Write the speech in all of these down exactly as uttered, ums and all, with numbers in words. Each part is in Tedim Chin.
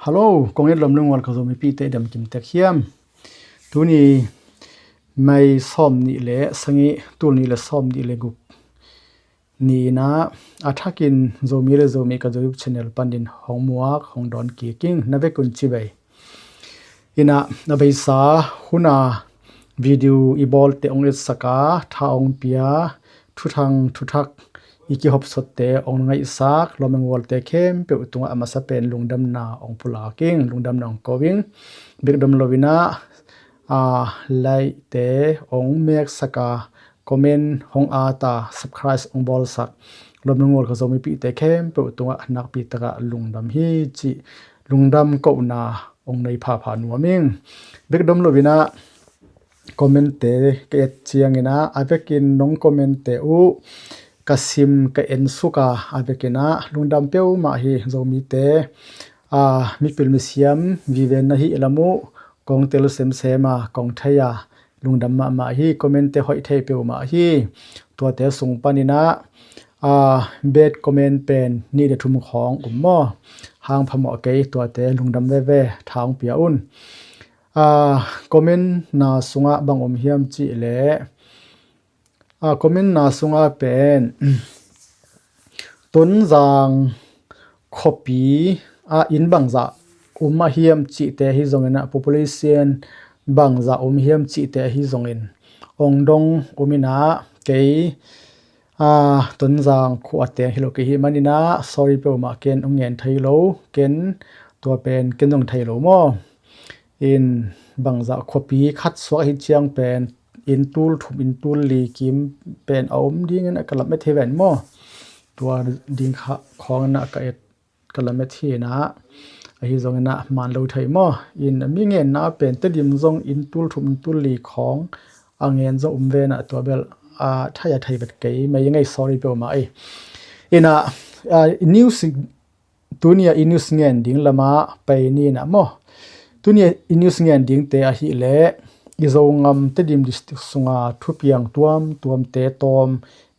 Hello, kong et lom lungwal ka Zomipihte i dam kim tek hiam? Tuni May sawm nih le sagih, tul nih le sawm nih le guk ni-in ah, a thakin Zomi le Zomi ka YouTube channel panin hong muak hong dawn kik ing, na vekun cibai. Inah, a beisa huna video i bawlte hong etsak a, tha hong pia, thuthang thuthak i kihopsatte hong ngaihsak lawm le gualte khempeuh tungah a masa pen lungdamna hong pulak ing, lungdamna hong ko ing. Bek dom loinah, a, like-te hong meksak a, comment hong at a, subscribe hong bawlsak lawm le gual ka Zomipihte khempeuh tungah nakpi takah lungdam hi cih lungdam kohna hong nei phapha nuam ing. Bek dom loinah comment-te ka et cianginah, a vekin nong comment-te uh ka sim ka ensuk a, a vekinah lungdam peuhmah hi. Zomite, a, mipil misiam vive na hih lam uh kong tel semsem a, kong thei a, lungdam mahmah hi. Comment-te hoih thei peuhmah hi. Tuate sung paninah, a, bad comment pen nih le thum khawng um maw? Hang phamawh kei, tuate lungdam veve, tha hong pia un. A, comment-na sungah bang om hiam cihleh, a, comment-na sungah pen Tonzang khuapi ah inn bangzah um a hiam cihte ahi zongin ah, population bangzah um hiam cihte ahi zongin hong dong um inah, kei, a, Tonzang khua a teng hi lo ka hih maninah sorry peuhmah, ken hong ngen thei lo, ken tua pen ken zong thei lo maw? In bangzah khuapi khat suak ahi ciang pen inn tul thum, inn tul li kim pen a om dingin a ka lamet hi ven maw? Tua ding kha khawngin a ka et, ka lamet hi inah, ahi zongin ah man lo thei maw? In mi ngenna pen Tedim zong inn tul thum, inn tul li khawng a ngen zong um ve inah, tua bel a thei a thei vet kei mai ngei, sorry peuhmah ei. Inah, a, news Tuni-a i news ngen ding lamah pai ni inah maw? Tuni-a i news ngen dingte ahihleh, i Zogam Tedim district sunga thupiang tuamtuamte tawm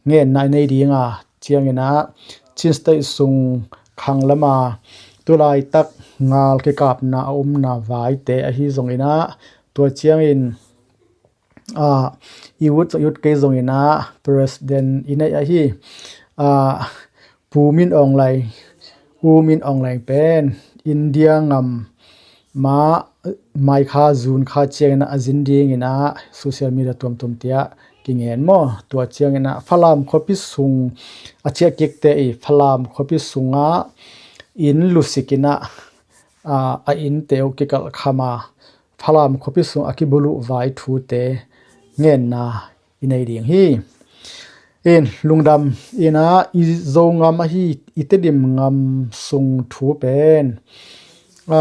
ngenna i nei dinga, cianginah Chin State sung khang lama tulaitak ngal kikapna a omna vaite ahi zonginah, tua ciangin, a, i ut zong i ut kei zonginah president i neih ahi, a, Pu Min Aung Hlaing, U Min Aung Hlaing pen India gam mah May kha, June kha cianginah a zin dinginah social media tuamtuamte ah kingen maw? Tua cianginah Falam khuapi sung a ciah kikte i Falam khuapi sungah inn lusikinah, a, a innte uh kikalh khama Falam khuapi sung a kibuluh vai thute ngenna i nei ding hi. In lungdam inah i Zogam ahi i Tedim gam sung thu pen, a,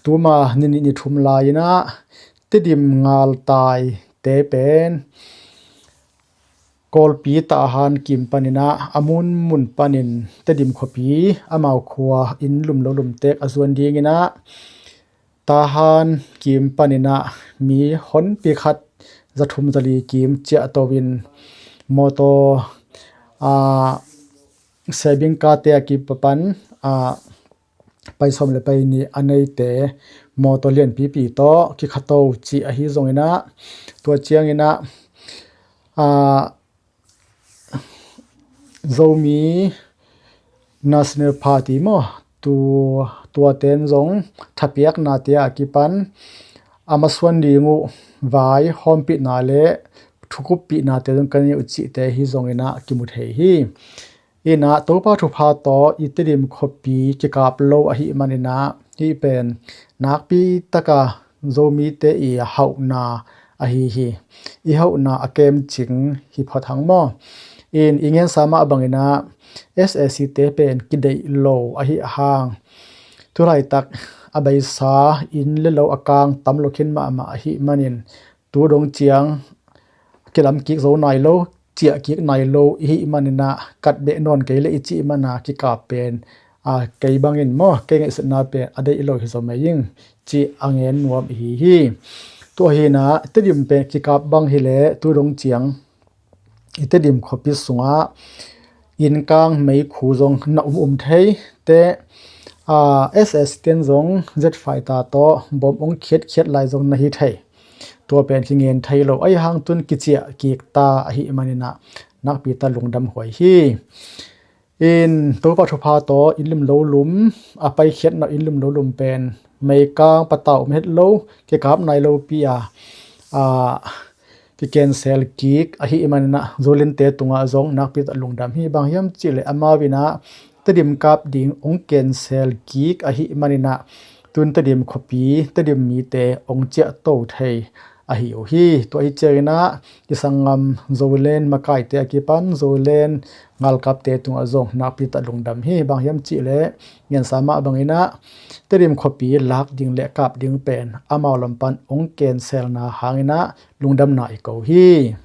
tuma ni nih ni thum lai-inah Tedim ngaltaite pen Kawlpi Tahan kim paninah a munmun panin Tedim khuapi amau khua inn lum lo lumtek a zuan dinginah Tahan kim paninah mi honpi khat zathum zali kim ciahto in mawtaw, a, Sebing kate a kipapan, a, pai sawm le pai nih a neite mawtaw lianpipi tawh kikhato cih ahi zonginah, tua cianginah, a, Zomi National Party maw, tu, tuaten zong thapiaknate a kipan a masuan ding uh vai hawmpihna le thukuppihnate zong ka nei uh cihte hi zonginah kimu thei hi. Inah Topa thupha tawh i Tedim khuapi kikap lo ahih maninah, hih pen nakpi taka Zomite i hauhna ahi hi. I hauhna a kemcing hi phot hang maw? In i ngensa mah banginah S A C te pen kideih lo ahi hang, tulaitak a beisa inn le lo a kang tam lo khin mahmah ahih manin, tu dong ciang kilam kik zo nai lo, ciah kik nai lo i hih maninah, kat beh nawn kei leh i cih mana kikap pen, a, kei bangin maw, kei ngaihsutna pen a deih lo hi zaw mai ing cih a ngen nuam i hi hi. Tua hinah Tedim pen kikap bang hileh tu dong ciang i Tedim khuapi sungah innkang meikhu zong na um um thei teh, Aa, S S ten zong jet fighter tawh bom ong khiatkhiat lai zong na hi thei. Tua pen kingen thei lo, ahi hang tun kiciah kik ta ahih maninah nakpi ta lungdam huai hi. In Topa thupha tawh inn lim lo lum, a paikhiat nawh inn lim lo lum pen meikang patau om het lo, kikap nai lo pi a, aa, ki cancel kik ahih maninah Zolin te tungah zong nakpi ta lungdam hi. Bang hiam cihleh amau inah Tedim kap ding ong cancel kik ahih maninah tun Tedim khuapi, Tedim mite ong ciahto thei ahi uh hi. Tua hi cianginah i sanggam Zoland makaite a kipan Zoland ngalkapte tungah zong nakpi ta lungdam hi. Bang hiam cihleh ngensa mah banginah Tedim khuapi lak ding le kap ding pen amau lam pan ong cancel na hanginah lungdamna i ko hi.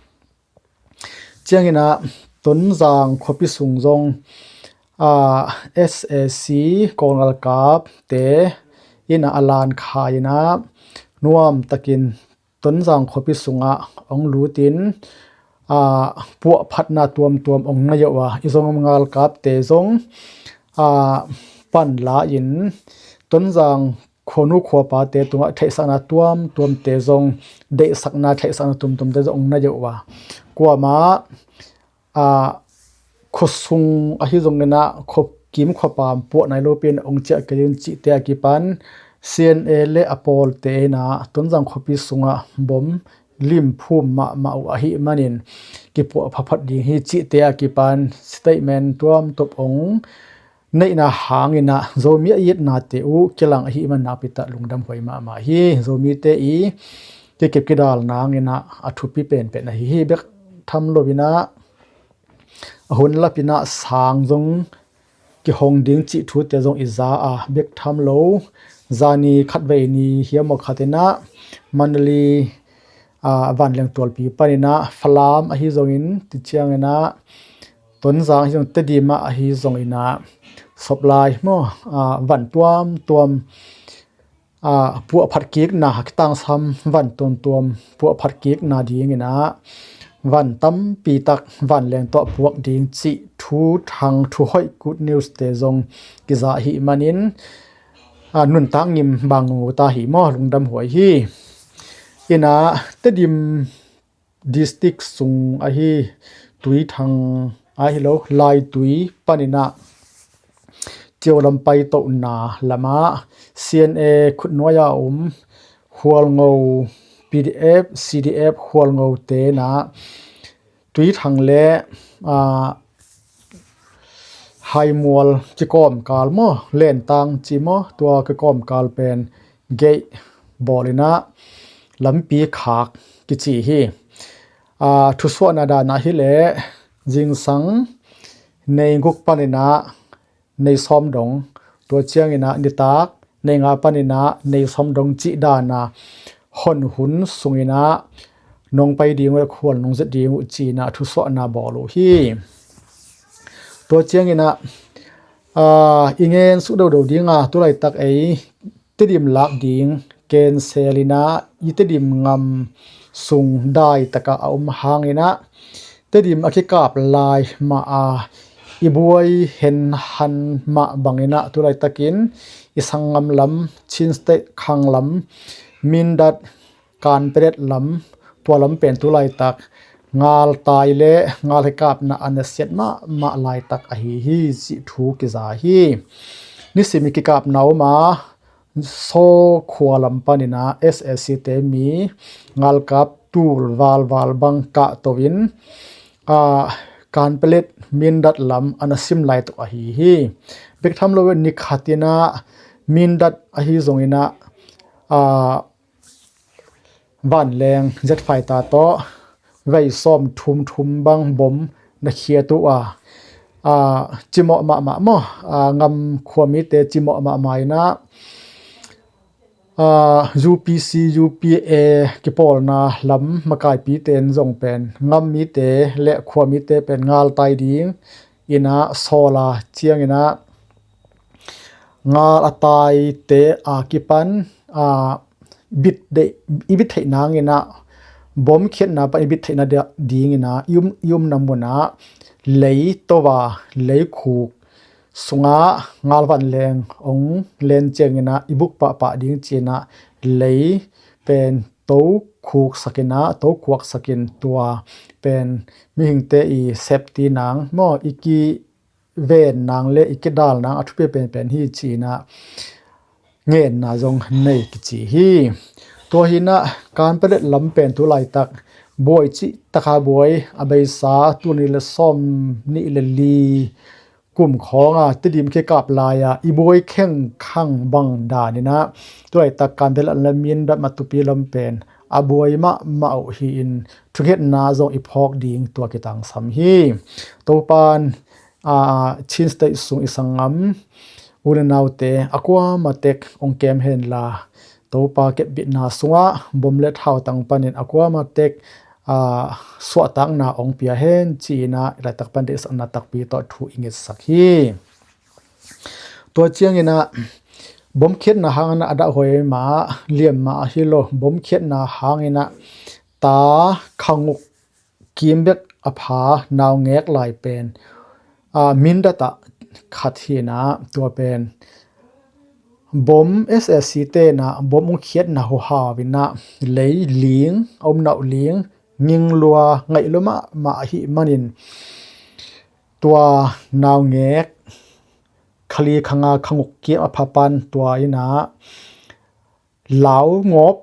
Cianginah Tonzang khuapi sung zong, aa, S A C Kawl ngalkapte inah a lan kha inah nuam takin Tonzang khuapi sungah ong lutin, aa, puahphatna tuamtuam ong nei uh a, i zong ngalkapte zong, aa, panla in Tonzang khuanu khuapate tungah theihsakna tuamtuamte zong, deihsakna theihsakna tuamtuamte zong ong nei uh a, kuamah, aa, khuasung ahi zonginah khuakim khuapam puah nai lo pi in ong ciah kei un cihte a kipan C N A le a pawlte inah Tonzang khuapi sungah bom lim phum mahmah uh ahih manin kipuah phaphat ding hi cihte a kipan statement tuamtuam ong neihna hanginah Zomi a itnate uh kilang ahih man nakpi ta lungdam huai mahmah hi. Zomite i kikip kidal nanginah a thupi penpen ahi hi. Bek tham loinah a hun lapinah sang zong kihong ding cih thute zong i za a, bek tham lo zani khatvei ni hiam aw khatinah Mandalay, aa, vanleng tualpi paninah Falam ahi zongin ti cianginah Tonzang ahi zong Tedim ah ahi zonginah soplai maw, aa, van tuamtuam, aa, puahphat kikna kitangsam van tuamtuam puahphat kikna dinginah van tampi tak vanleng tawh puak ding cih thuthang thuhoih good news te zong kiza ahih manin, aa, nuntak ngim bang ngungu ta hi maw, lungdam huai hi. Inah Tedim district sung ahi Tuithang ahi lo, Laitui paninah Cio lam paitohna lamah C N A khutnuai a um Hualngo P D F, C D F Hualngo tenah Tuithang le, aa, Haimual kikawmkal maw, Lentang ci maw, tua kikawmkal pen gate bawlinah lampi khak kici hi. Aa, thusuahna danah hileh zingsang nei guk paninah nei sawm dong, tua cianginah nitak nei nga paninah nei sawm dong cih dana hon hun sunginah nong pai ding uh le khual nong zet ding uh cinah thusuahna bawl uh hi. Tua cianginah, aa, i ngen suk dodo dinga tulaitak ei Tedim lak ding cancel inah i Tedim ngam sung daitakah a om hanginah Tedim a kikap lai mah a i buai henhan mah banginah tulaitakin i sanggam lam Chin State khang lam Mindat, Kanpetlet lam, tua lam pen tulaitak ngaltai le ngal kikapna a nasiat mahmah laitak ahi hi cih thu kiza hi. Nisim i kikapna om a, Saw khua lam paninah S A C te mi ngalkap tul valval bang kahto in, aa, Kanpetlet Mindat lam a na sim laitak ahi hi. Bek tham lo in nikhatinah Mindat ahi zonginah, aa, vanleng jet fighter tawh vei sawm thum thum bang bom na khiat uh a, aa, cimawh mahmah maw, aa, ngam khuamite cimawh mahmah inah, aa, U P C, U P A kipawlna lam makaipite in zong pen ngam mite le khuamite pen ngaltai ding inah sawl a cianginah ngal a taite a kipan, aa, bit deih, i bit theih nanginah bom khiatna pan i bit theihna dia-, dinginah i um, i umna munah lei to a, lei khuk sungah ngalvan leng ong len cianginah i buk pahpah ding cinah lei pen to khuksakinah to khuaksakin tua pen mihingte i septi nang maw i ki ven nang le i kidal nang a thupi penpen hi cinah ngenna zong nei kici hi. Tua hinah Kanpalet lam pen tu laitak buai cih taka buai a beisa tuni le sawm nih le li kum khawnga Tedim kikap lai-a i buai khengkhang bang daninah tu laitak Kanpalet lam le Mindat Matupi lam pen a buai mahmah uh hi-in thungetna zong i phawk ding tua kitangsam hi. Topan Chin State sung i sanggam u le naute a kuamatek ong kem henla Topa kepbitna sungah bom le thautang panin a kuamatek suahtakna ong pia hen cinah laitak pan deihsakna takpi tawh thu i ngetsak hi. Tua cianginah bomkhiatna hanginah a dahhuai mah liam mah ahi lo. Bomkhiatna hanginah ta khanguk kim bek a pha naungek lai pen Mindat ah khat hinah tua pen bom S S C tenah bom ong khiatna huhau inah lei ling a um nauh ling nginglua ngaih lua mahmah ahih manin tua naungek khali khanga khanguk kiam a phapan tua inah lau ngawp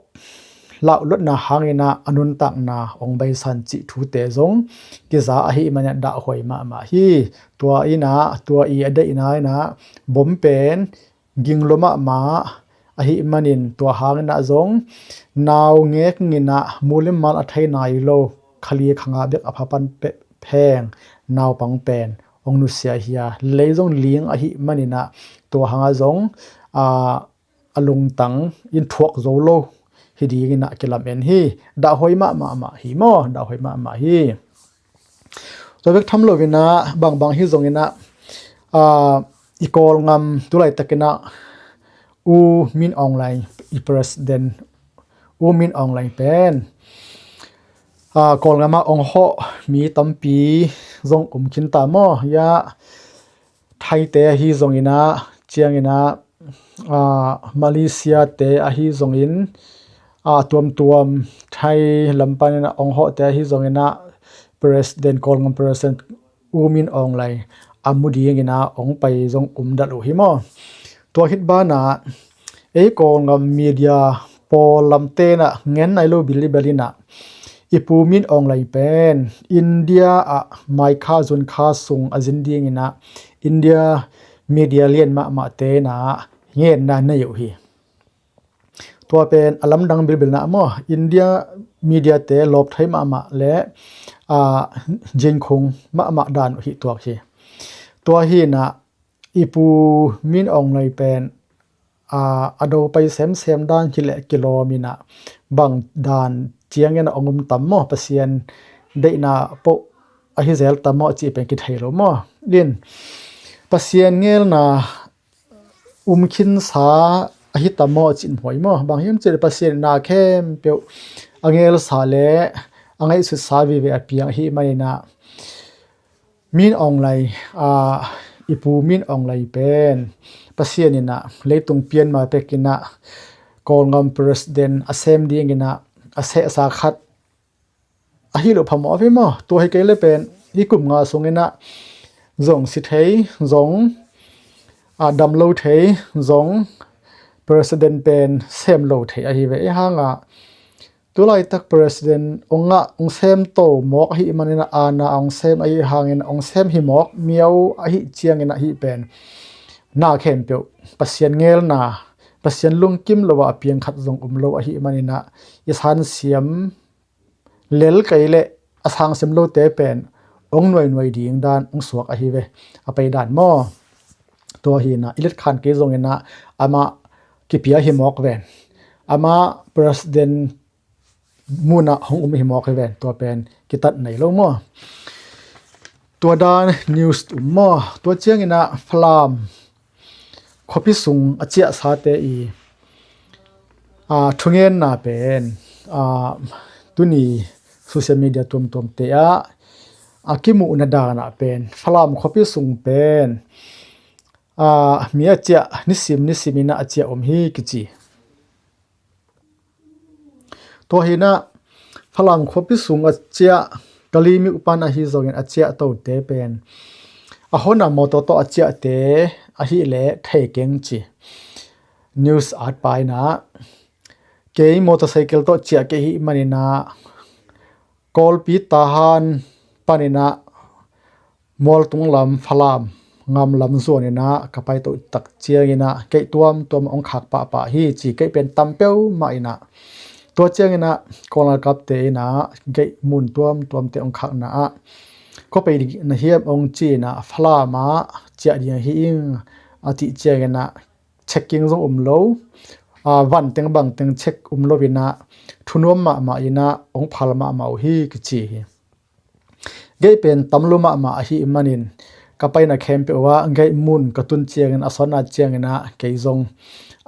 lauhlotna hanginah a nuntakna ong beisan cih thute zong kiza ahih manin dahhuai mahmah hi. Tua inah tua i a deihna inah bom pen ging lua mahmah ahih manin tua hanginah zong naungek nginah mulimmal a thei nai lo khali khanga bek a phapan pheng naupang pen ong nusia hi a lei zong ling ahih maninah tua hangah zong a a lungtang in thuak zo lo hi dinginah kilamen hi. Dahhuai mahmah mah hi maw? Dahhuai mahmah hi. Tua bek tham loinah bangbang hi zonginah i Kawlngam tu laitakinah U Min Aung Hlaing i president U Min Aung Hlaing pen Kawlngamah ong hawh mi tampi zong um khinta maw? Ia Thaite ahi zonginah cianginah Malaysia te ahi zongin tuamtuam Thai lam paninah ong hawhte ahi zonginah president Kawlngam president U Min Aung Hlaing a mu dinginah ong pai zong um dal uh hi maw? Tua khit banah ei Kawlngam media pawl lamtenah ngen nai lo bilibel inah i Pu Min Aung Hlaing pen India ah maikha zunkha sung a zin dinginah India media lian mahmah tenah ngenna nei uh hi. Tua pen a lamdang bilbilna maw India media te lawp thei mahmah le a jingkhung mahmah dan uh hi tuak hi. Tua hinah i Pu Min Aung Hlaing pen a do pai semsem dan kileh kilawm inah bang dan ciangin a ong um tam maw Pasian deihna poh ahi zel tam maw cih pen kithei lo maw? In Pasian ngelna um khinsa ahi tam maw cih hmuai maw? Bang hiam cih leh Pasian na khempeuh a ngelsa le a ngaihsutsa vive a piang ahih maninah Min Aung Hlaing i Pu Min Aung Hlaing pen Pasian inah leitung pianma pekinah Kawlngam president a sem dinginah a sehsa khat ahi loh phamawh a ve maw? Tua hi kei le pen i kum nga sunginah zong si thei zong a dam lo thei zong president pen sem lo thei ahi ve. I hangah tu laitak president ong ngah ong sem to mawk ahih maninah aana ong sem ahih hangin ong sem hi mawk miau ahih ciangin ahih pen na khempeuh Pasian ngelna Pasian lungkim lo ah a piang khat zong um lo ahih maninah i sansiam lel kei leh a sangsiam lote pen ong nuainuai ding dan ong suak ahi ve. A pei dan maw? Tua hinah i letkhan kei zonginah amah kipia hi mawk ven. Amah president munah hong um hi mawk hi ven. Tua pen kitat nei lo maw? Tua dan news um maw? Tua cianginah Falam khuapi sung a ciahsate i thungenna pen tuni social media tuamtuamte ah a kimuhna danah pen Falam khuapi sung pen a, mi a ciah nisim nisim inah a ciah om hi kici. Tua hinah Falam khuapi sung a ciah Kalaymyo pan ahi zongin a ciah tote pen a hona motor tawh a ciahte ahileh thei keng ci. News at pa inah kei motorcycle tawh ciah kei hi maninah Kawlpi Tahan paninah mualtung lam Falam ngam lam zuaninah ka pai toh tak cianginah gate tuamtuam hong khak pahpah hi ci. Gate pen tam peuhmah inah tua cianginah Kawl ngalkapte inah gate mun tuamtuamte hong khakna ah kua pai ding na hiam hong ci inah Falam ah ciah ding hi ing a cih cianginah checking zong um lo. A, van teng bang teng check um lo inah thunuam mahmah inah hong phal mahmah uh hi kici hi. Gate pen tam lo mahmah ahi manin ka paina khempeuh ah gate mun ka tun ciangin a sawtna cianginah kei zong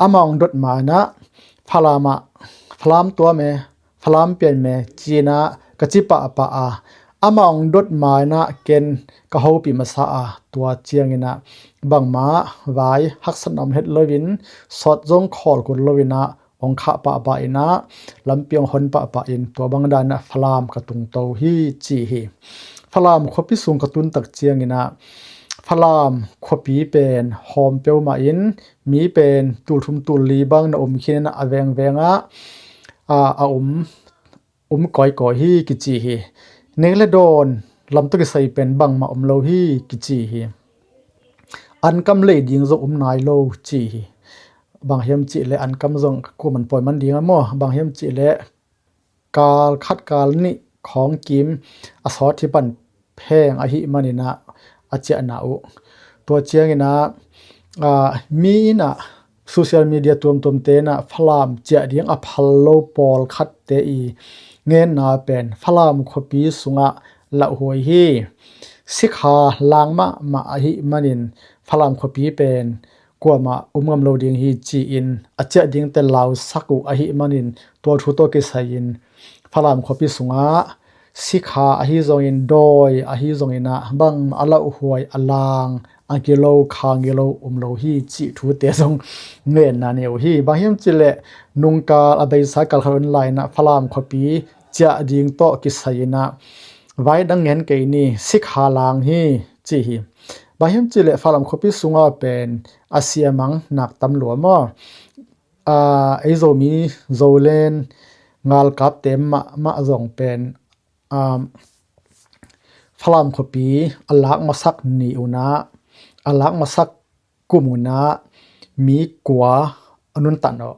amah hong dot ma inah Falam ah Falam tuam e Falam pian me cinah ka ci pahpah a amah hong dot ma inah ken ka hopih masa a tua cianginah bangmah vai haksatna om het loin sawt zong khawl kul loinah hong khah pahpah inah lampi hong hon pahpah in tua bang danah Falam ka tungto hi ci hi. Falam khuapi sung ka tun tak cianginah Falam khuapi pen hawm peuhmah in mi pen tul thum tul li bang na um khin inah a vengvengah a, a um um kawikawi hi kici hi. Nek le dawn lam tawh kisai pen bangmah um lo hi kici hi. Ankam lei ding zong um nai lo ci hi. Bang hiam cihleh ankam zong kuaman pawi man ding a maw? Bang hiam cihleh kal khat kal nih khawng kim a sawt hi pan pheng ahi maninah a ciahna uh. Tua cianginah a, mi inah social media tuamtuamte inah Falam ciah ding a phal lo pawlkhatte i ngenna pen Falam khuapi sungah lauhuai hi. Sikha lang mahmah ahi manin Falam khuapi pen kuamah um ngam lo ding hi ci-in a ciah dingte lausak uh ahi manin tua thu tawh kisai-in Falam khuapi sungah sikha ahi zongin dawi ahi zonginah bang a lauhuai a lang a kilo kha ngilo um lo hi cih thute zong ngenna nei uh hi. Bang hiam cihleh nungkal a beisa kal khat un lai inah Falam khuapi ciah ding tawh kisai inah vai dang ngen kei ni sikha lang hi ci hi. Bang hiam cihleh Falam khuapi sunga pen a siamang nak tam lua maw? A, ei Zomi Zolen ngalkapte mahmah zong pen a, Falam khuapi a lak masak ni unah a lak masak kum unah mi kua a nuntan aw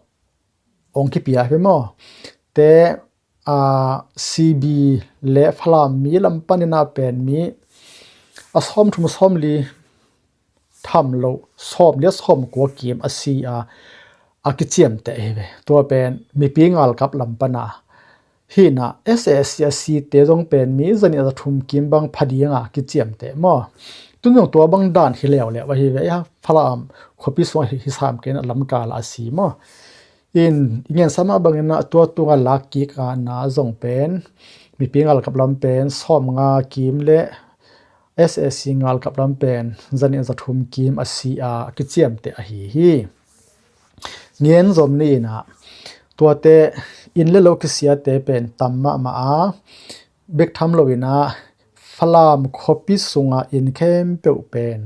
hong kipia hi maw? Te a, C B le Falam mi lam paninah pen mi a sawm thum sawm li tham lo sawm li a sawm kua kim a si a a kiciamteh hi ve. Tua pen mipi ngalkap lam pana hinah S A C a site zong pen mi zanih a za thum kim bang pha dinga kiciamteh maw? Tun zong tua bang dan hi leuleu ahi ve. Falam khuapi sungah hi, hi sam kei inah lamkal a si maw? In i ngensa mah bangin ah tua tunga lak kik a na zong pen mipi ngalkap lam pen sawm nga kim le S A C ngalkap lam pen zanih za thum kim a si a kiciamteh ahi hi. Ngen zom ni inah tuate inn le lo kisiate pen tam mahmah a bek tham lo inah Falam khuapi sunga inn khempeuh pen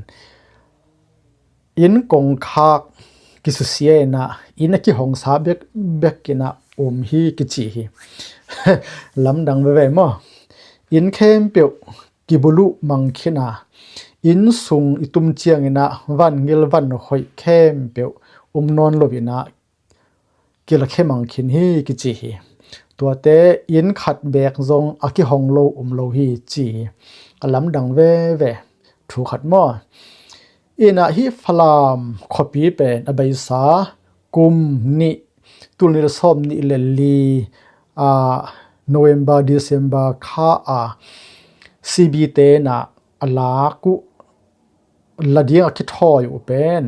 inn kongkhak kisusia inah inn a kihongsa bek bek inah um hi kici hi. Lamdang veve maw? Inn khempeuh kibuluh mangkhin a inn sung i tum cianginah van ngil van hoih khempeuh um nawn lo inah kilakhia mangkhin hi kici hi. Tuate inn khat bek zong a kihong lo um lo hi ci hi. A lamdang veve thu khat maw? Inah hih Falam khuapi pen a beisa kum nih tul nih le sawm nih le li a November December kha a C B te inah a lak uh la ding a kithawi uh pen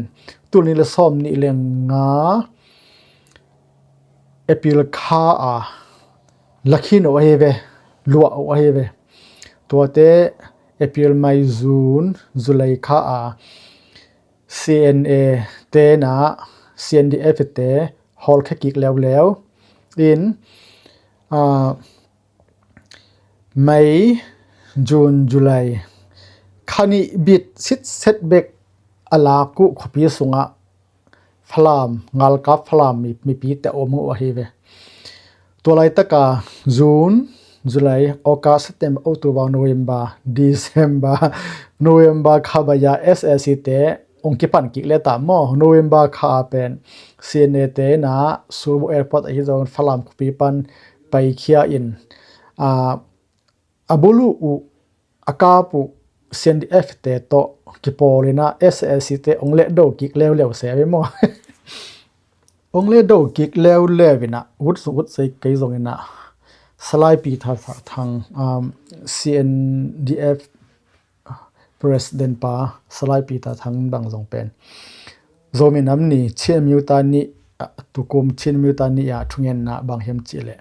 tul nih le sawm nih le nga April kha a lakhin uh ahi ve, luah uh ahi ve. Tuate April, May, June, July kha a C N A te na C N D F te hawlkhia kik leuleu in, ah, May, June, July kha nih bit sitset bek a lak uh khuapi sungah Falam, ngalkap Falam mi, mipite a om uh ahi ve. Tua laitaka June, July, August, September, October, November, December, November kha bai-a S A C te hong kipan kik le ta maw. November kha a pen C N A te na Surabaya airport ahi zong Falam khuapi pan paikhia in, a, a buluh uh, a kap uh C N D F te tawh kipawl in ah S A C te hong lehdo kik leuleu se ve maw. Hong lehdo kik leuleu in ah, ut sung ut sei kei zong in ah, Salai Peter Thang, um, C N D F president pa Salai Peter Thang bang zong pen Zomi Nam Ni, Chin Amyotha Ni, ah, tukum Chin Amyotha Ni a thungenna bang hiam cih leh,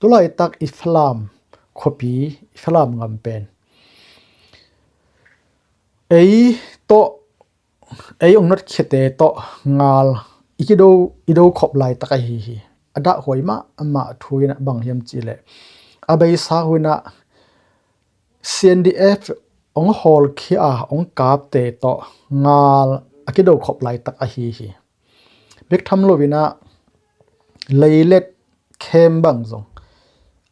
tulaitak i Falam khuapi, i Falam ngam pen ei tawh, ei hong notkhiate tawh ngal i kido, i do khop laitak ahi hi. A dah huai mahmah thu in ah bang hiam cih leh, a beisa hun ah C N D F hong hawlkhia a hong kapte tawh ngal a kido khop laitak ahi hi. Bek tham lo in ah leilet khem bang zong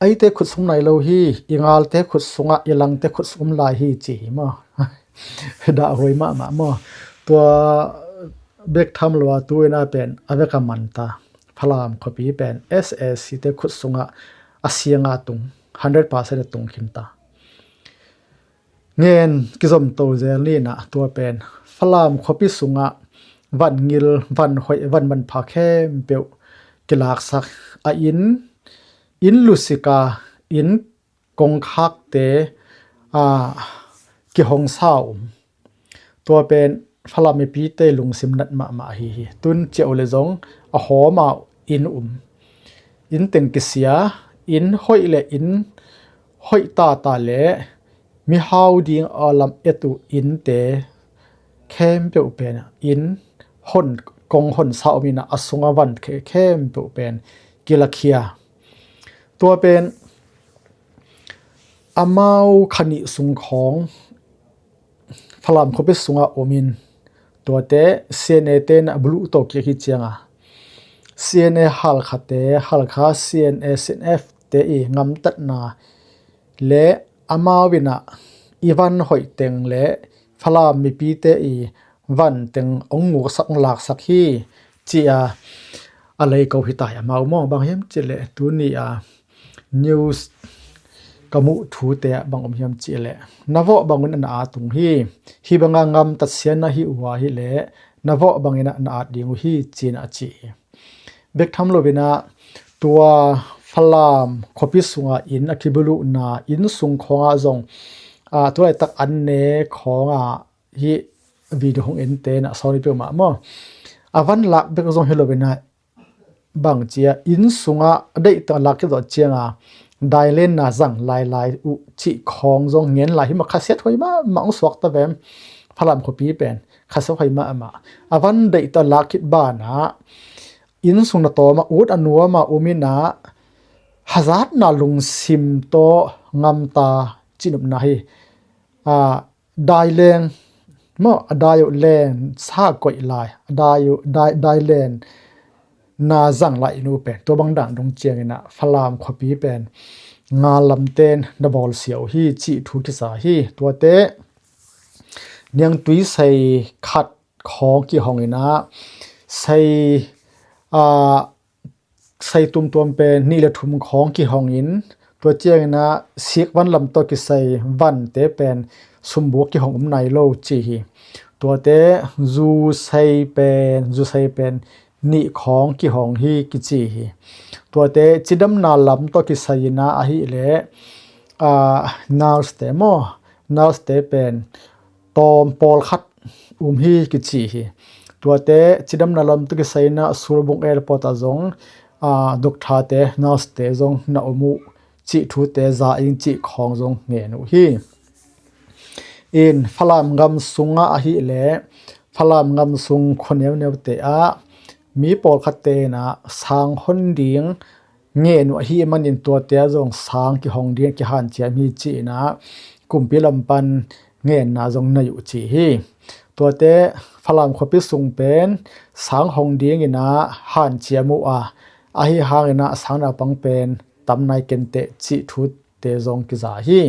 eite khut sung nai lo hi. I ngalte khut sungah, i langte khut sung om lai hi ci hi maw. Dah huai mahmah maw. Tua bek tham lo a tu in ah pen a vek a man ta. Falam khuapi pen S A C te khut sungah a sianga tung, hundred percent a tung khin ta. Ngen kizom to zel ni in ah tua pen Falam khuapi sungah van ngil, van hoih, van manpha khempeuh kilaksak a, inn, inn lusika, inn kongkhakte, a, kihong sa um. Tua pen Falam mipite lungsim nat mahmah ahi hi. Tun ciah uh leh zong a hawm a inn um, inn teng kisia, inn hoih le inn hoih tata le mihau ding a lam et uh innte khempeuh pen inn hon, kong hon sa om in ah a sunga van khe khempeuh pen kilakhia. Tua pen amau kha nih sung khawng Falam khuapi sungah om in, tuate C N A te na buluh to kik hi cianga, C N A Halkha te, Halkha C N A, C N F te i ngamtatna le amau in ah i van hoih teng le Falam mipite i van teng hong nguksak, hong laksak hi ci-a a lei ko hi tai amau maw. Bang hiam cih leh tuni a news ka muh thute ah bang om hiam cih leh, na vawh bang un ah na at ung hi. Hih banga ngamtat sia na hih uh a hih leh na vawh bangin ah na at ding uh hi ci-in ah a ci hi. Bek tham lo in ah tua Falam khuapi sunga inn a kibuluhna, inn sung khawngah zong, a, tulaitak an ne khawngah hih video hong ente na sawni peuhmah maw. A van lak bek zong hi lo in ah bang cia inn sungah a deihtak lak kizawh cianga dailenna zang lailai uh cih khawng zong ngen lai hi mah. Khasiat huai mahmah hong suak ta vem. Falam khuapi pen khasiat huai mahmah. A van deihtak lak khit banah inn sung na tawmah ut a nuamah um in ah hazatna lungsim tawh ngamta cihnopna hi. A, daileng maw, a dai uh leng sa koih lai, a dai uh, dai, dailen na zang lai in uh pen tua bang dan dong ciangin ah Falam khuapi pen ngal lamten na bawlsia uh hi cih thu kisa hi. Tuate niangtui sei khat khawng kihong in ah sei, a, sei tuamtuam pen nih le thum khawng kihong in, tua ciangin ah sik van lam tawh kisai vante pen sumbuak kihong um nai lo ci hi. Tuate zu sei pen, zu sei pen nih khawng kihong hi kici hi. Tuate cidamna lam tawh kisai in ah ahih leh, a, nurse te maw, nurse te pen tawm pawlkhat um hi kici hi. Tuate cidamna lam tawh kisai in ah Surbung Airport ah zong, a, doctor te, nurse te zong na om uh cih thute za ing cih khawng zong ngen uh hi. In Falam gam sungah ahih leh Falam ngam sung khua neuneute ah mi pawlkhatte in ah sang hon ding ngen uh ahih manin tuate ah zong sang kihong ding kihanciam hi ci-in ah kumpi lam pan ngenna zong nei uh ci hi. Tuate Falam khuapi sung pen sang hong dingin ah hanciam uh a, ahi hangin ah sang naupang pen tam nai kenteh cih thute zong kiza hi.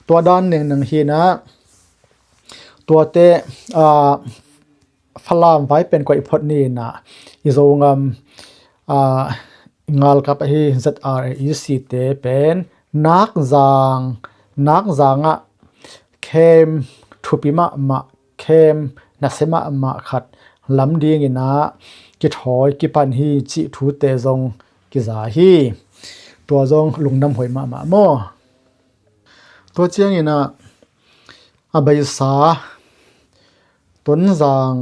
Tua dan nengneng hi-in ah tuate, aa, Falam vai pen koih phot ni-in ah i Zongam, aa, ngalkap ahi Z R A E C te pen nakzang, nakzang ah khem thupi mahmah, khem nasia mahmah khat lam dingin ah kithawi kipan hi cih thute zong kiza hi. Tua zong lungdam huai mahmah maw. Tua ciangin ah a beisa Tonzang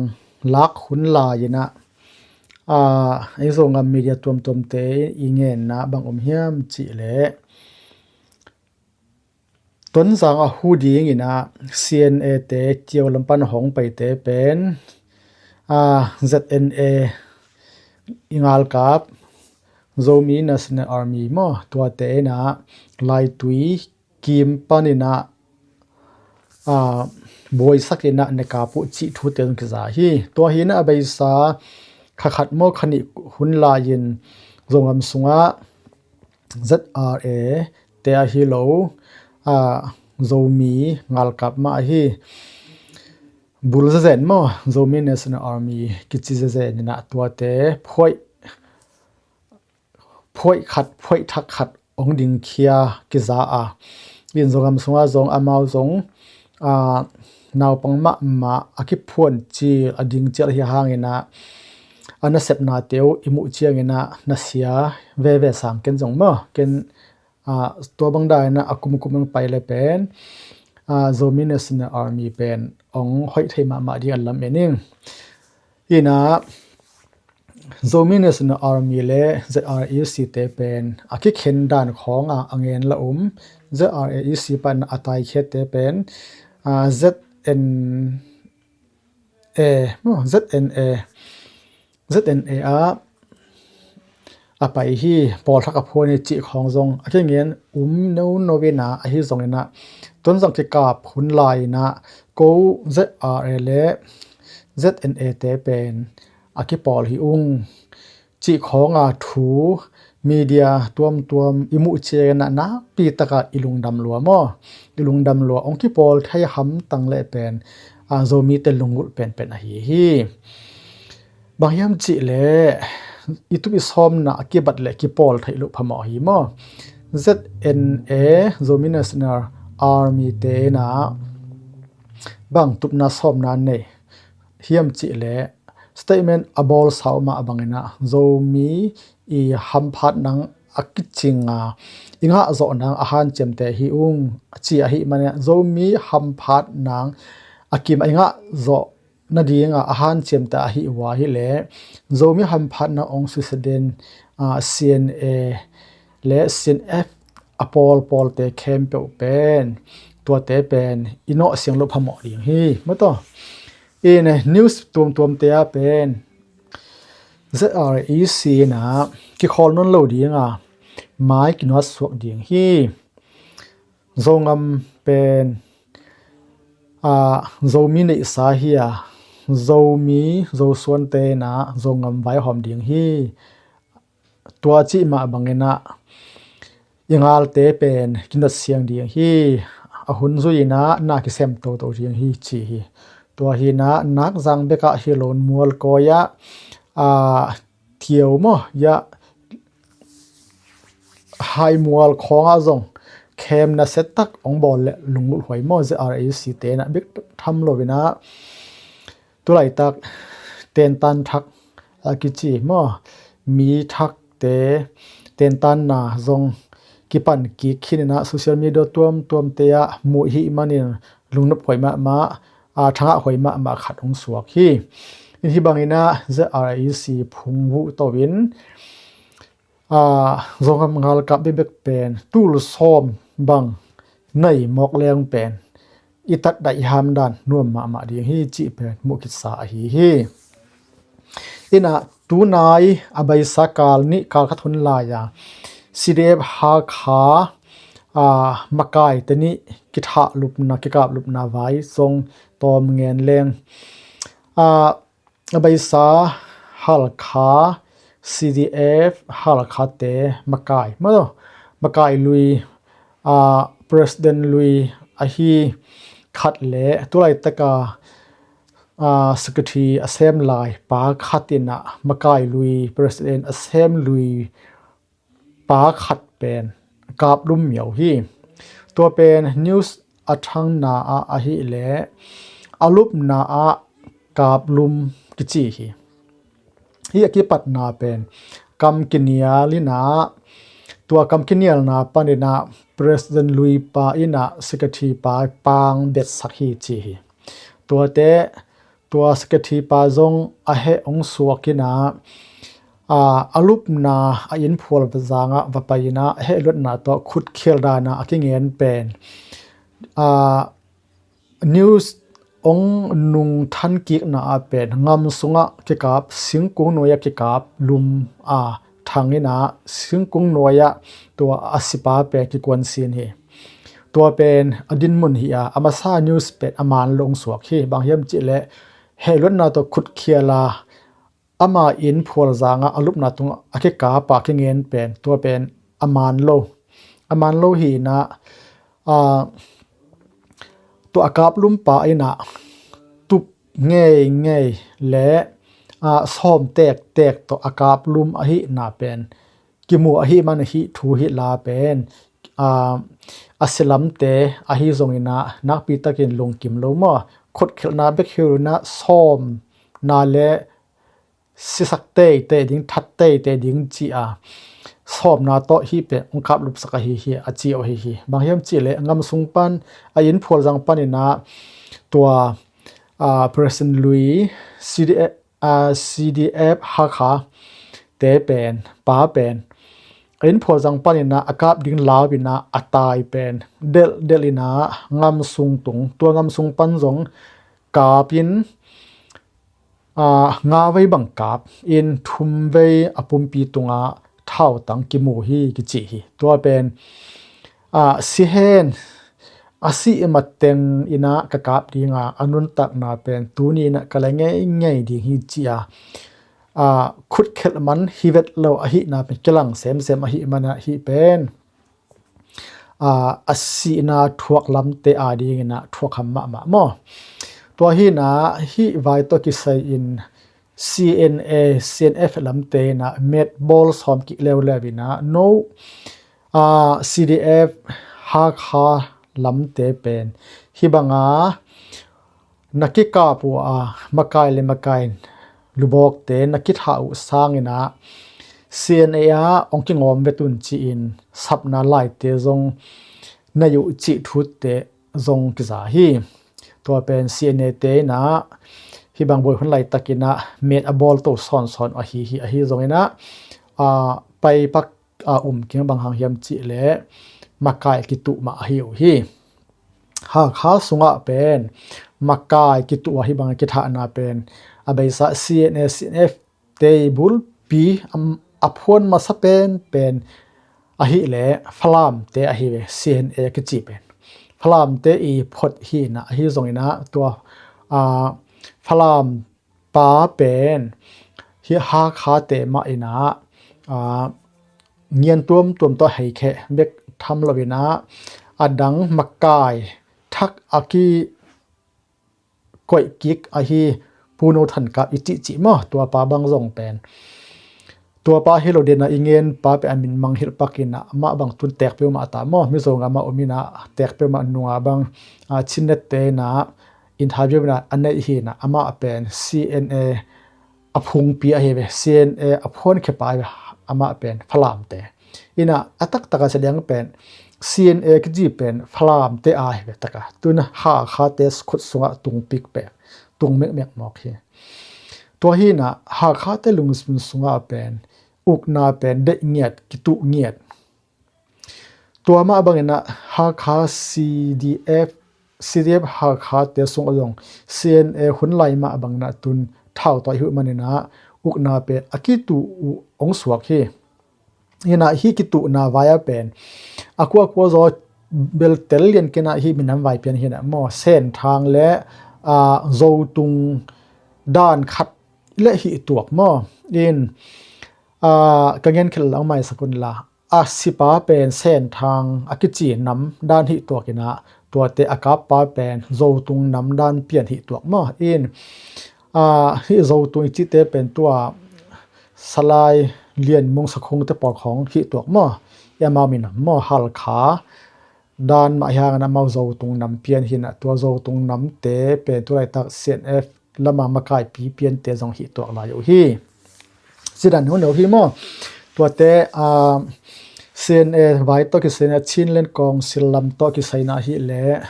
lak hun lai-in ah, aa, ei Zongam media tuamtuamte i ngenna bang om hiam cih leh Tonzang a hu dingin ah C N A te Kio lam pan hong paite pen, aa, Z N A i ngalkap Zomi National Army maw, tuate in ah Laitui kim panin ah, aa, buaisakin ah na kap uh cih thute zong kiza hi. Tua hi-in ah a beisa kha khat maw kha nih hun lai-in Zongam sungah Z R A te ahi lo, aa, Zomi ngalkap mah ahi bul zezen maw, Zomi National Army kici zezen in ah tuate phuaih, phuaih khat, phuaih thak khat hong dingkhia kiza a. In Zongam sungah zong amau zong, aa, naupang mahmah a kiphuan cil, a ding cil ahi hangin ah a nasepnate uh i muh ciangin ah nasia veve sang ken zong maw. Ken, aa, tua bang dan in ah a kumkum hong pai le pen, aa, Zomi National Army pen hong hoih thei mahmah ding a lam en ing. In ah Zomi National Army le Z R A E C te pen a kikhen dan khawng a, a ngen la um. Z R A E C pan a taikhiatte pen, aa, Z N A, Z N A, Z N A ah a pai hi, pawlthak a phuan hi cih khawng zong a kingen um nono in ah, ahi zongin ah Tonzang kikap hun lai-in ah ko Z R A le Z N A te pen a kipawl hi ung cih khawng a thu media tuamtuam i muh ciangin ah nakpi tak a i lungdam lua maw. I lungdam lua, hong kipawl thei hamtang leh pen, aa, Zomite lungngulh penpen ahi hi. Bang hiam cih leh i tup i sawmna a kibat leh kipawl theih loh phamawh hi maw. Z N A, Zomi National Army te in ah bang tupna sawmna nei hiam cih leh statement a bawlsa uh mah bangin ah Zomi i hamphat nang a kicing a i ngah zawh nang a hanciamte hi ung a ci ahih manin ah Zomi hamphat nang a kim a i ngah zawh nading a a hanciamte ahi uh a hi leh Zomi hamphat nang hong susia den, aa, C N A le C N F a pawlpawlte khempeuh pen tuate pen i nawhsiang loh phamawh ding hi. Maw taw, in, eh, news tuamtuamte ah pen Z R A E C in ah kikhawl nawn lo ding a mai kinuat suak ding hi. Zongam pen, aa, Zomi neihsa hi a, Zomi Zosuante in ah Zongam vaihawm ding hi. Tua cih mah bangin ah i ngalte pen kinawtsiang ding hi. A hun zui-in ah na kisem toto ding hi ci hi. Tua hi-in ah nakzang bek ah hi lo in mualkawi ah, aa, Kio maw, ya, Haimual khawng ah zong khem nasia tak hong bawl leh lungngulh huai maw. Z R A E C te in ah bek tham lo-in ah tulaitak tentan thak a kici maw, mi thakte tentanna zong kipan kik khin in ah social media tuamtuamte ah muh i hih manin lungnop huai mahmah, aa, thangah huai mahmah khat hong suak hi. In hih bangin ah Z R A E C phung vuh to-in, aa, Zongam ngalkap bekbek pen tul sawm bang nei mawk leng pen i tatdah i hamdan nuam mahmah ding hi cih pen muh khitsa ahi hi. Inah tunai a beisa kal nih kal khat hun lai-a C D F Hakha a, makaite nih kithahlupna kikaplupna vai zong tawm ngen leng, a, a beisa Hakha C D F Hakhate makai maw, makai lui, a, president lui ahi khat le tulaitaka, a, secretary a sem lai pa khat inah makai lui president a sem lui pa khat pen kaplum miau hi. Tua pen news a thangna ah ahileh a lupna ah kaplum kici hi. Hi a kipatna pen kam kinial inah, tua kam kinialna paninah president lui pa inah secretary pa pang betsak hi ci hi. Tuate tua secretary pa zong a heh hong suak inah, a, a lupna a inn phual zangah va pai inah a heh luatna tawh khutkhial dana a kingen pen, a, news hong nung thankikna ah pen ngam sungah kikap, singkung nuai-ah kikap lum a thang inah singkung nuai-ah tua a sipa pen kikuansin hi. Tua pen a dinmun hi a, a masa news pen a man lo hong suak hi. Bang hiam cihleh heh luatna tawh khutkhial a ama inn phual zangah a lupna tungah a kikap a kingen pen tua pen a man lo, a man lo hi inah, a, tua a kaplum pa inah tup ngeingei le, a, sawm tektek tawh a kaplum ahihna pen kimu ahih man ahi thu hi la pen, a, a silamte ahi zong inah nakpitakin lungkim lo maw? Khutkhialhna bek hi lo inah sawmna le sisak teitei ding, that teitei ding ci a sawmna tawh hih pen hong kaplupsak ahi hi a ci uh ahi hi. Bang hiam cihleh ngam sung pan a inn phual zang paninah tua, a, president lui C D F, a, C D F Hakha te pen, pa pen a inn phual zang paninah a kap ding lau inah a tai pen delh delh inah ngam sung tung, tua ngam sung pan zong kap in, a, nga vei bang kap in thum vei a pumpi tungah thautang kimu hi kici hi. Tua pen, a, si hen, a sih mateng inah ka kap dinga a nuntakna pen tuni inah ka la ngeingei ding hi ci a, a, khutkhelh man hi vet lo ahihna pen kilang semsem ahih manah hih pen, a, a sihna thuak lamte a dinginah thuakham mahmah maw? Tua hinah hih vai tawh kisai in C N A, C N F lamte inah met bawl sawm kik leuleu inah no, a, C D F Hakha lamte pen hih banga na kikap uh a makai le makai lubawkte na kithah uh sanginah C N A ah hong kingawm vet un ci-in sapna laite zong nei uh cih thute zong kiza hi. Tua pen C N A te inah hih bang buai hun laitakinah met a bawlto sawnsawn ahi hi. Ahi zonginah, a, paipak a um keng bang hang hiam cihleh makai kituh mah ahi uh hi. Hakha sungah pen makai kituh ahi bang a kithahna pen a beisa C N A, C N F te bulpi a, a phuan masa penpen ahileh Falamte ahi ve, C N A kici pen Falamte i phot hinah ahi zonginah tua, a, Falam pa pen hih Hakhate mah inah, a, ngian tuamtuam tawh hei kheh bek tham loinah a dang makai thak a kikoih kik ahi Pu No Than Kap i cihcih maw, tua pa bang zong pen tua pa hi lo dena i ngen pa pen a min mang hilh pakinah amah bang tun tek peuhmah a ta maw, Mizo gam a om inah tek peuhmah nunga bang, a, Chin Net te inah interview inah a neih hinah amah pen C N A a phungpi ahi ve, C N A a phuankhia pa ahi ve, amah pen Falamte. Inah a taktaka sia deng pen C N A kici pen Falamte ahi ve taka. Tun Hakhate khut sungah tungpik pen tung mekmek mawk hi. Tua hinah Hakhate lungsim sungah pen ukna pen deih ngiat, kituh ngiat. Tua mah banginah Hakha C D F C D F Hakha te sungah zong C N A hun lai mah bangin ah tun thau tawh hi uh manin ah ukna pen a kituh uh hong suak hi. Inah hih kituhna vai-ah pen a kuakua zaw bel tel lian kei inah hih minam vai pian hi inah maw, Senthang le, aa, Zotung dan khat le hih tuak maw. In, aa, ka ngen khel lang maisak un la, a sipa pen Senthang a kici nam dan hih tuak inah, tuate a kappa pen Zotung nam dan pian hih tuak maw. In, aa, hih Zotung i cihte pen tua Salai Lian Mung Sakhung te pawl khawng hih tuak maw. I amau minam maw, Halkha dan mah hi hangin amau Zotung nam pian hi inah, tua Zotung namte pen tulaitak C N F lama makaipi piante zong hih tuak lai uh hi. Sidan hun uh hi maw. Tuate, aa, C N A vai tawh kisai inah, Chinland Council lam tawh kisai inah hih leh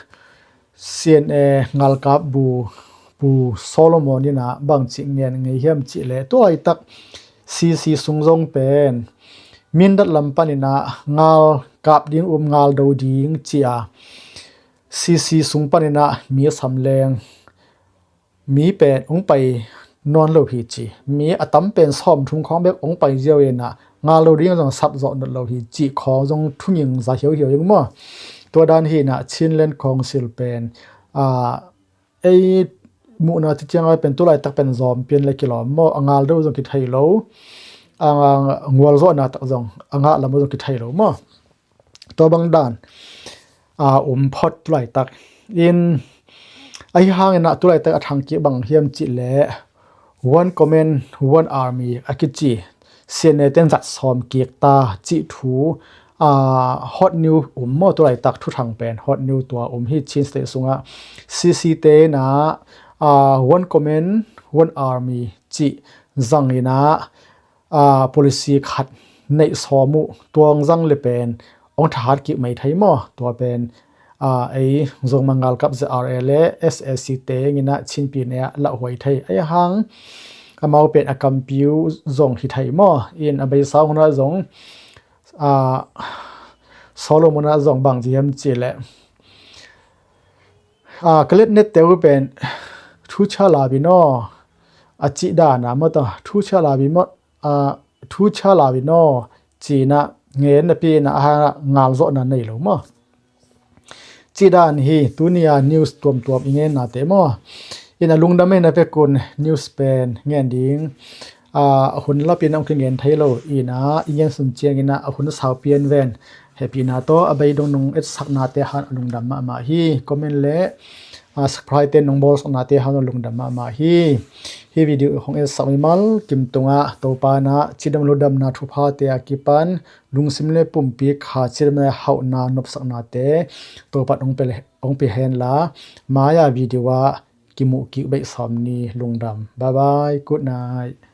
C N A ngalkap bu, Pu Solomon inah bangci ngen ngei hiam cih leh, tulaitak C C sung zong pen Mindat lam pan inah ngal kap ding um, ngal do ding ci-a C C sung pan inah mi a sam leng mi pen hong pai nawn lo hi ci. Mi a tam pen sawmthum khawng bek hong pai ziau inah ngal do ding zong sap zawh nawn lo hi cih khawng zong thunging za hiauhiau ing maw. Tua dan hi inah Chinland Council pen, aa, ei muhna ci ciang a pen tulaitak pen zawm pian le kilawm maw, a ngal do zong kithei lo, a ngualzawhna tak zong a ngah lam zong kithei lo maw. Tua bang dan, aa, um phot tulaitak. In, ahi hangin ah tulaitak a thang kik bang hiam cih leh One Command, One Army a kici C N A ten zat sawm kik ta cih thu, aa, hot news um maw, tulaitak thuthang pen hot news tua um hi Chin State sungah. C C te inah, aa, One Command, One Army cih zang inah, aa, policy khat neih sawm uh, tua hong zang le pen hong thahat kik mai thei maw. Tua pen, aa, ei Zogam ngalkap Z R A le S A C te nginah Chinpi ne ah lauhuai thei. Ahi hang amau pen a kampiu zong hi thei maw. In a beisa hunah zong, aa, Solomon ah zong bang ci hiam cih leh, aa, ka let nette uh pen thu chia la bi naw a cih dan a maw, ta thu chia la bi maw, aa, thu chia la bi naw ci inah ngen napi inah a hang ah ngalzawhna nei lo maw. Cih dan hi tuni a news tuamtuam i ngennate maw. In a lungdam hi na pek un, news pen ngen ding, aa, a hun lapin a hong kingen thei lo inah i ngen sun ciangin ah a hun sau pian ven. Hehpihna tawh a bei dong nong etsaknate hang a lungdam mahmah hi. Comment le, aa, subscribe te nong bawlsaknate hang a lungdam mahmah hi. Hih video hong etsak mimal kim tungah Topa inah cidam lungdamna thuphate a kipan lungsim le pumpi kha cidam le hauhna nopsaknate Topa in hong pe, hong pe hen la, mai-a video ah kimuh kik beih sawm ni. Lungdam. Bye bye. Good night.